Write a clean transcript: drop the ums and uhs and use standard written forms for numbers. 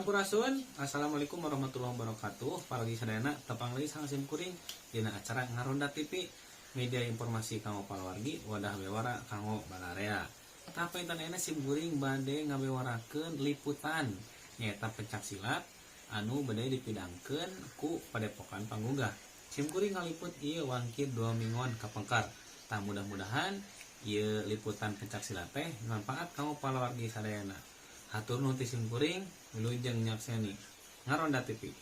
Sampurasun. Assalamualaikum warahmatullahi wabarakatuh. Wargi sadayana, tepang deui sareng sim kuring dina acara Ngaronda TV, media informasi kanggo palawargi, wadah bewara kanggo balarea. Tah, panginten ayeuna sim kuring bade ngabewarakeun liputan nyaeta pencak silat anu bade dipidangkeun ku Padepokan Panggunggah. Sim kuring ngaliput ieu wangkir 2 minggon kapengker. Tah, mudah-mudahan ieu liputan pencak silat teh manfaat kanggo palawargi sadayana. Hatur nuhun ti sim kuring, wilujeng nyakseni Ngaronda TV.